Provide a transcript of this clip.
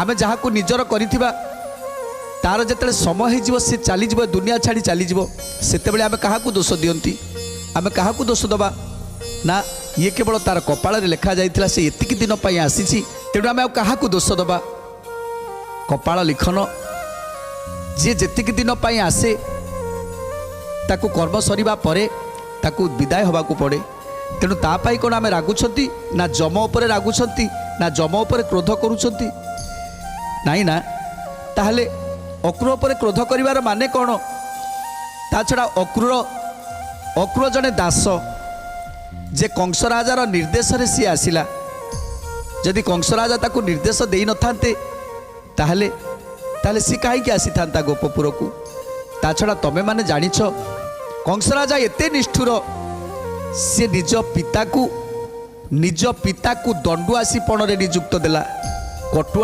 ଆମେ ଯାହାକୁ ନିଜର କରିଥିବା, ତାର ଯେତେବେଳେ ସମୟ ହେଇଯିବ, ସେ ଚାଲିଯିବ, ଦୁନିଆ ଛାଡ଼ି ଚାଲିଯିବ, ସେତେବେଳେ ଆମେ କାହାକୁ ଦୋଷ ଦିଅନ୍ତି? ଆମେ କାହାକୁ ଦୋଷ ଦେବା ନା ଇଏ କେବଳ ତାର କପାଳରେ ଲେଖା ଯାଇଥିଲା, ସେ ଏତିକି ଦିନ ପାଇଁ ଆସିଛି, ତେଣୁ ଆମେ ଆଉ କାହାକୁ ଦୋଷ ଦେବା? କପାଳ ଲିଖନ, ଯିଏ ଯେତିକି ଦିନ ପାଇଁ ଆସେ, ତାକୁ କର୍ମ ସରିବା ପରେ ତାକୁ ବିଦାୟ ହେବାକୁ ପଡ଼େ। ତେଣୁ ତା ପାଇଁ କ'ଣ ଆମେ ରାଗୁଛନ୍ତି ନା ଯମ ଉପରେ ରାଗୁଛନ୍ତି ନା ଯମ ଉପରେ କ୍ରୋଧ କରୁଛନ୍ତି? ନାଇଁ ନା। ତାହେଲେ ଅକ୍ରୁର ଉପରେ କ୍ରୋଧ କରିବାର ମାନେ କ'ଣ? ତା ଛଡ଼ା ଅକ୍ରୁର ଜଣେ ଦାସ ଯେ କଂସ ରାଜାର ନିର୍ଦ୍ଦେଶରେ ସିଏ ଆସିଲା। ଯଦି କଂସ ରାଜା ତାକୁ ନିର୍ଦ୍ଦେଶ ଦେଇନଥାନ୍ତେ, ତାହେଲେ ସିଏ କାହିଁକି ଆସିଥାନ୍ତା ଗୋପପୁରକୁ? ତା ଛଡ଼ା ତମେମାନେ ଜାଣିଛ, କଂସ ରାଜା ଏତେ ନିଷ୍ଠୁର, ସେ ନିଜ ପିତାକୁ ଦଣ୍ଡୁଆସି ପଣରେ ନିଯୁକ୍ତ ଦେଲା, କଟୁଆଳ।